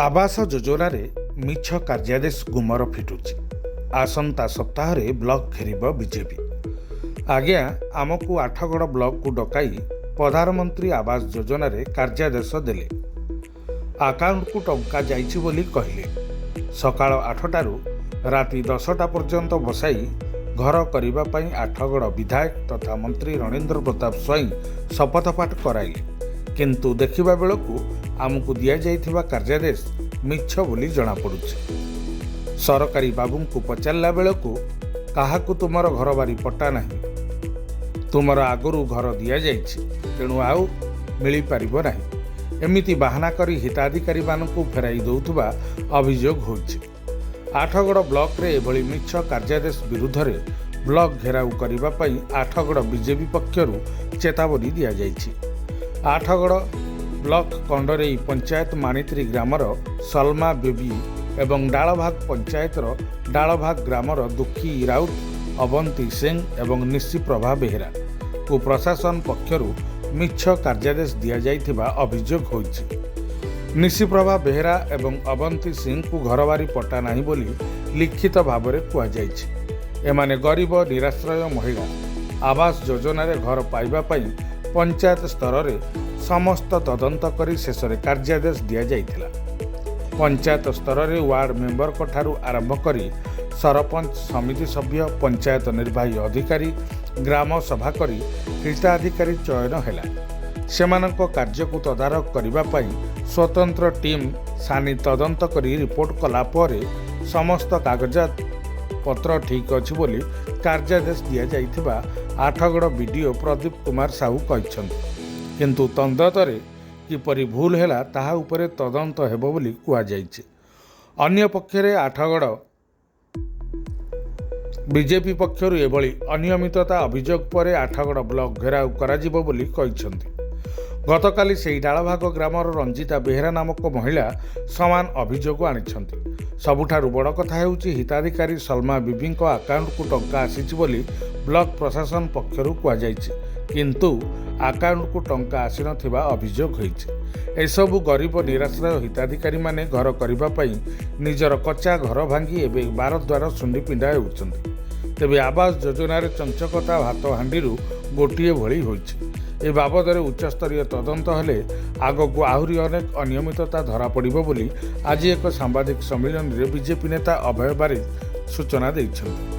ଆବାସ ଯୋଜନାରେ ମିଛ କାର୍ଯ୍ୟାଦେଶ ଗୁମର ଫିଟୁଛି। ଆସନ୍ତା ସପ୍ତାହରେ ବ୍ଲକ ଘେରିବ ବିଜେପି। ଆଜ୍ଞା, ଆମକୁ ଆଠଗଡ଼ ବ୍ଲକକୁ ଡକାଇ ପ୍ରଧାନମନ୍ତ୍ରୀ ଆବାସ ଯୋଜନାରେ କାର୍ଯ୍ୟାଦେଶ ଦେଲେ। ଆକାଉଣ୍ଟକୁ ଟଙ୍କା ଯାଇଛି ବୋଲି କହିଲେ। ସକାଳ 8ଟାରୁ ରାତି 10ଟା ପର୍ଯ୍ୟନ୍ତ ବସାଇ ଘର କରିବା ପାଇଁ ଆଠଗଡ଼ ବିଧାୟକ ତଥା ମନ୍ତ୍ରୀ ରଣେନ୍ଦ୍ର ପ୍ରତାପ ସ୍ୱାଇଁ ଶପଥପାଠ କରାଇଲେ। କିନ୍ତୁ ଦେଖିବା ବେଳକୁ ଆମକୁ ଦିଆଯାଇଥିବା କାର୍ଯ୍ୟାଦେଶ ମିଛ ବୋଲି ଜଣାପଡ଼ୁଛି। ସରକାରୀ ବାବୁଙ୍କୁ ପଚାରିଲା ବେଳକୁ କାହାକୁ ତୁମର ଘରବାରି ପଟ୍ଟା ନାହିଁ, ତୁମର ଆଗରୁ ଘର ଦିଆଯାଇଛି, ତେଣୁ ଆଉ ମିଳିପାରିବ ନାହିଁ, ଏମିତି ବାହାନା କରି ହିତାଧିକାରୀମାନଙ୍କୁ ଫେରାଇ ଦେଉଥିବା ଅଭିଯୋଗ ହୋଇଛି। ଆଠଗଡ଼ ବ୍ଲକରେ ଏଭଳି ମିଛ କାର୍ଯ୍ୟାଦେଶ ବିରୁଦ୍ଧରେ ବ୍ଲକ ଘେରାଉ କରିବା ପାଇଁ ଆଠଗଡ଼ ବିଜେପି ପକ୍ଷରୁ ଚେତାବନୀ ଦିଆଯାଇଛି। ଆଠଗଡ଼ ବ୍ଲକ କଣ୍ଡରେଇ ପଞ୍ଚାୟତ ମାଣିତ୍ରୀ ଗ୍ରାମର ସଲମା ବେବି ଏବଂ ଡାଳଭାଗ ପଞ୍ଚାୟତର ଡାଳଭାଗ ଗ୍ରାମର ଦୁଃଖୀ ରାଉତ, ଅବନ୍ତୀ ସିଂ ଏବଂ ନିଶିପ୍ରଭା ବେହେରାକୁ ପ୍ରଶାସନ ପକ୍ଷରୁ ମିଛ କାର୍ଯ୍ୟାଦେଶ ଦିଆଯାଇଥିବା ଅଭିଯୋଗ ହୋଇଛି। ନିଶିପ୍ରଭା ବେହେରା ଏବଂ ଅବନ୍ତୀ ସିଂଙ୍କୁ ଘରବାରି ପଟ୍ଟା ନାହିଁ ବୋଲି ଲିଖିତ ଭାବରେ କୁହାଯାଇଛି। ଏମାନେ ଗରିବ ନିରାଶ୍ରୟ ମହିଳା। ଆବାସ ଯୋଜନାରେ ଘର ପାଇବା ପାଇଁ ପଞ୍ଚାୟତ ସ୍ତରରେ ସମସ୍ତ ତଦନ୍ତ କରି ଶେଷରେ କାର୍ଯ୍ୟାଦେଶ ଦିଆଯାଇଥିଲା। ପଞ୍ଚାୟତ ସ୍ତରରେ ୱାର୍ଡ ମେମ୍ବରଙ୍କ ଠାରୁ ଆରମ୍ଭ କରି ସରପଞ୍ଚ, ସମିତି ସଭ୍ୟ, ପଞ୍ଚାୟତ ନିର୍ବାହୀ ଅଧିକାରୀ, ଗ୍ରାମ ସଭା କରି ହିତାଧିକାରୀ ଚୟନ ହେଲା। ସେମାନଙ୍କ କାର୍ଯ୍ୟକୁ ତଦାରଖ କରିବା ପାଇଁ ସ୍ୱତନ୍ତ୍ର ଟିମ୍ ସାନି ତଦନ୍ତ କରି ରିପୋର୍ଟ କଲା ପରେ ସମସ୍ତ କାଗଜ ପତ୍ର ଠିକ୍ ଅଛି ବୋଲି କାର୍ଯ୍ୟାଦେଶ ଦିଆଯାଇଥିବା ଆଠଗଡ଼ ବିଡିଓ ପ୍ରଦୀପ କୁମାର ସାହୁ କହିଛନ୍ତି। କିନ୍ତୁ ତଦନ୍ତରେ କିପରି ଭୁଲ ହେଲା, ତାହା ଉପରେ ତଦନ୍ତ ହେବ ବୋଲି କୁହାଯାଇଛି। ଅନ୍ୟପକ୍ଷରେ ଆଠଗଡ଼ ବିଜେପି ପକ୍ଷରୁ ଏଭଳି ଅନିୟମିତତା ଅଭିଯୋଗ ପରେ ଆଠଗଡ଼ ବ୍ଲକ ଘେରାଉ କରାଯିବ ବୋଲି କହିଛନ୍ତି। ଗତକାଲି ସେହି ଡାଳଭାଗ ଗ୍ରାମର ରଞ୍ଜିତା ବେହେରା ନାମକ ମହିଳା ସମାନ ଅଭିଯୋଗ ଆଣିଛନ୍ତି। ସବୁଠାରୁ ବଡ଼ କଥା ହେଉଛି, ହିତାଧିକାରୀ ସଲମା ବିବିଙ୍କ ଆକାଉଣ୍ଟକୁ ଟଙ୍କା ଆସିଛି ବୋଲି ବ୍ଲକ ପ୍ରଶାସନ ପକ୍ଷରୁ କୁହାଯାଇଛି, କିନ୍ତୁ ଆକାଉଣ୍ଟକୁ ଟଙ୍କା ଆସିନଥିବା ଅଭିଯୋଗ ହୋଇଛି। ଏସବୁ ଗରିବ ନିରାଶ୍ରୟ ହିତାଧିକାରୀମାନେ ଘର କରିବା ପାଇଁ ନିଜର କଚ୍ଚା ଘର ଭାଙ୍ଗି ଏବେ ବାରଦ୍ୱାର ଶୁଣ୍ଡିପିଣ୍ଡା ହେଉଛନ୍ତି। ତେବେ ଆବାସ ଯୋଜନାରେ ଚଞ୍ଚକତା ଭାତ ହାଣ୍ଡିରୁ ଗୋଟିଏ ଭଳି ହୋଇଛି। ଏ ବାବଦରେ ଉଚ୍ଚସ୍ତରୀୟ ତଦନ୍ତ ହେଲେ ଆଗକୁ ଆହୁରି ଅନେକ ଅନିୟମିତତା ଧରାପଡ଼ିବ ବୋଲି ଆଜି ଏକ ସାମ୍ବାଦିକ ସମ୍ମିଳନୀରେ ବିଜେପି ନେତା ଅଭୟ ବାରିକ ସୂଚନା ଦେଇଛନ୍ତି।